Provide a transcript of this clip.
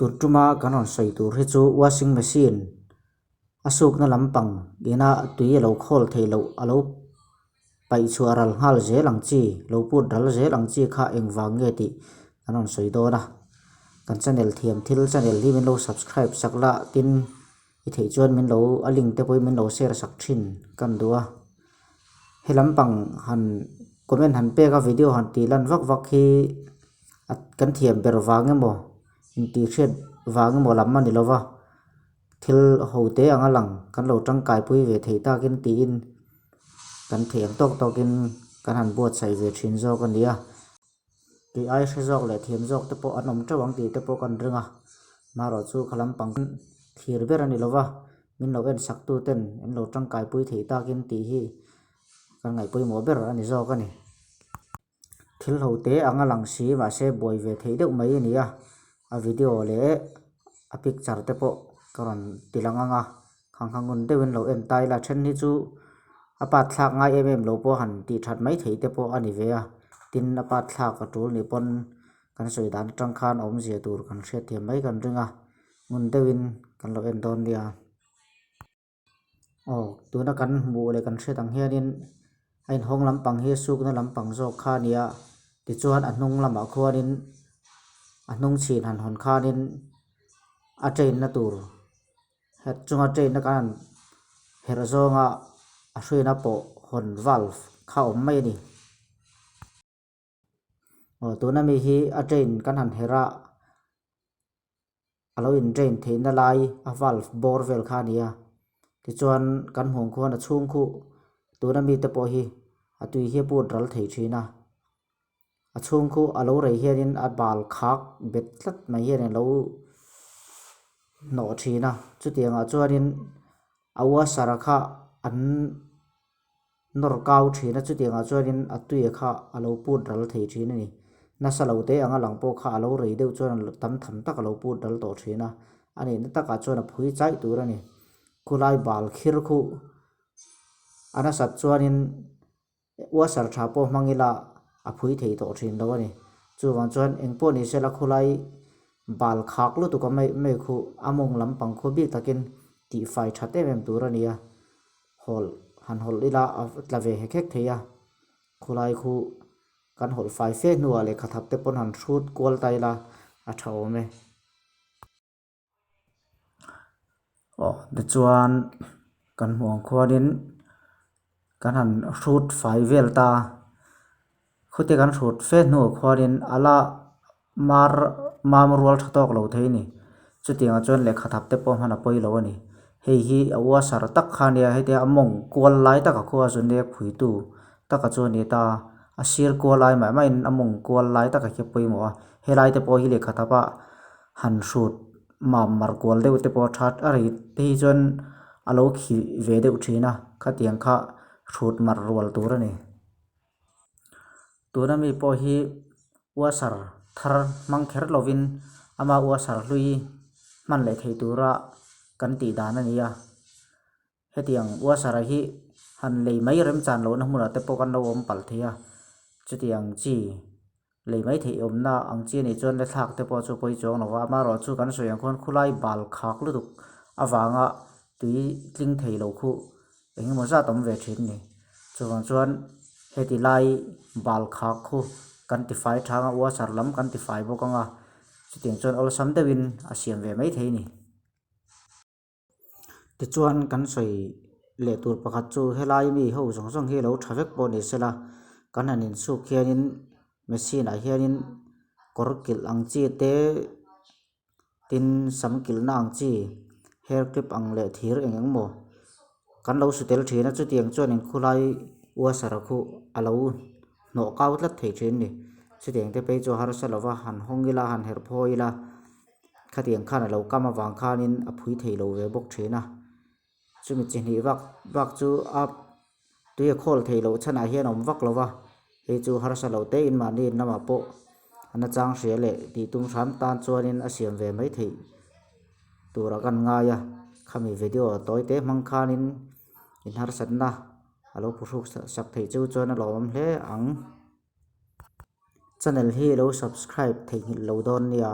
Tun tuma kan rawn sawi tur hi chu washing machine a sukna lampang ina tui a lo khawl theih loh a lo paih chhuah ral nghal zel ang chi lo put ral zel ang chi kha engvang nge tih kan rawn sawi dawn a. Kan channel thiam thil channel hi min lo subscribe sak la tin i theih chuan min lo a link te pawhin min lo share sak thin kan duh a. He lampang han comment han pek a video han tih lan vak vak hi a kan thiam ber vang emaw intih hriat vang emaw lam a ni lo va thil ho te anga lang kan lo tangkai pui ve theih takin tiin kan theih ang tawk tawkin kan han buatsaih ve thin zawk a ni a. Tih ai hre zawk leh thiam zawk te pawh an awm teuh ang tih te pawh kan ring a, marawh chu kha lampang thlir ber a ni lo va, min lo en sak tu ten an lo tangkai pui theih takin tih hi kan ngaih pawimawh ber a ni zawk a ni. Thil ho te ang a lang si mahse buai ve theih deuh mai a ni a, a video leh a picture te pawh ka rawn ti lang ang a. Khang kha ngun deuhin lo en ta ila then hi chu a pat thlak ngai em em lo pawh han tih that mai theih te pawh a ni ve a, tin a pat thlak a tul ni pawn kan sawi dan atang khan a awmzia tur kan hriat thiam mai kan ring a, ngun deuhin kan lo en dawn nia. Aw tuna kan hmuh leh kan hriat ang hianin a inhawng lampang hi sukna lampang zawk kha a ni a, tichuan a hnung lamah khuanin a hnung chhin han hawn khanin a train na tur. Het chunga train a kan han herh zawnga a hruina pawh hawn valve kha a awm mai a ni. Aw tuna mi hi a train kan han herh a a lo in drain theihna lai a valve bawr vel kha a ni a tichuan kan hmuh ang khuan a chhung khuh tuna mite pawh hi a tui hi a put ral thei thin a a chhung khu a lo rei hianin a bal khak bet tlat mai hian alo hnawh thin a chutiangah chuanin a washer kha an nawr kau thin a chutiangah chuanin a tui kha a lo put ral thei thin a ni nasa lo te anga lang pawh kha a lo rei deuh chuan tam tham tak a lo put ral tawh thin a a nihna takah chuan a phui chaih tur a ni khulai bal khir khu a nasat chuanin. Washer tha pawh hmang ila a phui thei tawh thin lo a ni. Chuvang chuan eng pawh ni sela khulai bal khak lutuk a mai mai khu a mawng lampang khu bik takin tihfai that em em tur a ni a. Hawlh han hawlh ila a tla ve hek hek thei a. Khulai khu kan hawlh fai fe hnuah lehkha thap te pawn han hrut kual ta ila a tha awm e. Aw tichuan kan hmuh ang khuanin kan han hrut fai vel ta khawte kan hrut fe hnuah khuanin a la mar mam rual tha tawk lo thei a ni chutiangah chuan lehkha thap te pawh hman a pawi lo a ni hei hi a washer tak kha a nia hetia a mawng kual lai taka khua a zun nek phuitu taka chu a ni ta a sir kual lai mah mahin a mawng kual lai taka khi a pawimawh a helai te pawh hi lehkha thap ah. Han hrut mam mar kual deuh te pawh a that a ri te hi chuan a lo khi ve deuh thin a khatiang kha hrut mar rual tur a ni. Tuna mi pawh hi washer thar hmang kher lovin ama washer hlui hman leh thei tura kan tih dan a ni a. Hetiang washer hi han lei mai remchan lohna hmunah te pawh kan lo awm palh thei a, chutiang chi lei mai theih awmna ang chi anih chuan la thlak te pawh chu pawi chuang lo va, amaherawh chu kan sawi ang khuan khulai bal khak lutuk avanga tui tling thei lo khu eng emaw zat awm ve thin a ni. Chuvang chuan heti lai bal khak khu kan tifai thang a, washer lam kan tifai bawk ang a, chutiang chuan awlsam deuhin a siam ve mai thei a ni. Tichuan kan sawi leh tur pakhat chu helai mi ho zawng zawng hi lo tha vek pawh ni sela kan han insuk hianin machine ah hianin kawr kilh ang chi te tin sam kilhna ang chi hair clip ang leh thir eng eng maw kan lo su tel thin a chutiang chuanin khulai washer khu a lo hnawh kau tlat thei thin a ni chutiang te phei chu harsa lova han hawng ila han herh phaw ila. Khatiang khan a lo kam avang khanin a phui thei lo ve bawk thin a, chumi chi hnih vak vak chu a tui a khawl thei loh chhanah hian a awm vak lo va, hei chu harsa lo te in mahni in lamah pawh a nachang hria leh tih tum hram tan chuanin a siam ve mai theih tur a kan ngai a, khami video tawi te hmang khanin in harsatna a lo phuhruk sak theih chu chuan a lawmawm hle ang. Channel hi lo subscribe theihnghilh lo dawn nia.